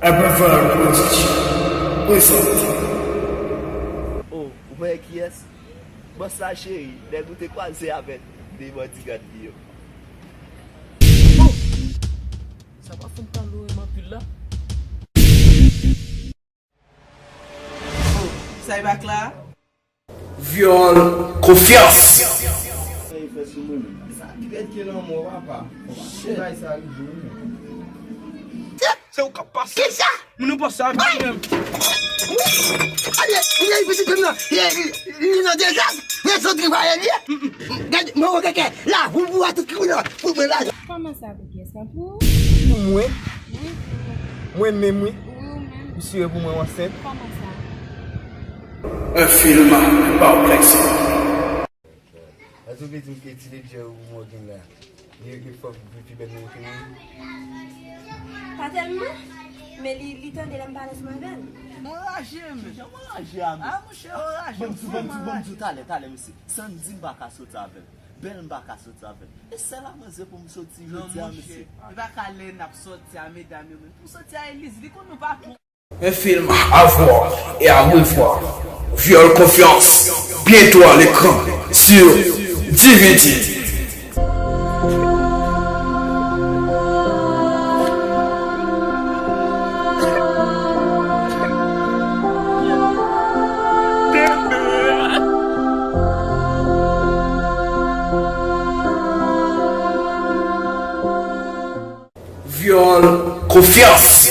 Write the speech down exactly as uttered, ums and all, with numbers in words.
Epiphone Production prezante. Oh, ou wè kiyès? Bòs la cheri, nèg ou te kwaze avèk de bodyguard li yo. Oh! Sa pa fè m ta lou renmen anpil la. Oh, sa e bak la? Vyòl konfyans. Sa e fè sou mwen menm. Sa ki rèd ke lanmò, papa. Shit. Bay sa rive wi. Se ou k ap pase. Kisa? Moun ou pase a pi menm. Ane, li pitit m nan, li nan dezas, men sot li pa ye li. Gade, mwen wè kèkè, la, ou bwa tout ki nan, pou mwen la. Kòman sa pou kiyès la? Pou Pou mwen, wi, mwen menm wi. Wi, ou menm. Misye pou mwen ansent. Kòman sa? Un film par Plexi. Èske w vle di m ke ti ledjè ou mwen gen la, li, li fòk li pi bèl nan ke mwen? Pa tèlman, men li, li tande lè m pale ansanm avè l. M anraje m. Jan m anraje a, Ah, monchè, anraje Ban m. m di, ban m di, ban m di w talè, talè, mesye. Sandy m pa ka soti avè l. Bèl m pa ka soti avè l. E sèl a manzè pou m soti Non, jodi a, monchè. mesye. E pa ka lè n ap sòti a medam yo menm. Pou sòti a Eliz, li konn nou pa twò. Un film à voir et à revoir. Vyòl konfyans, bientôt à l'écran sur D V D. Vyòl konfyans.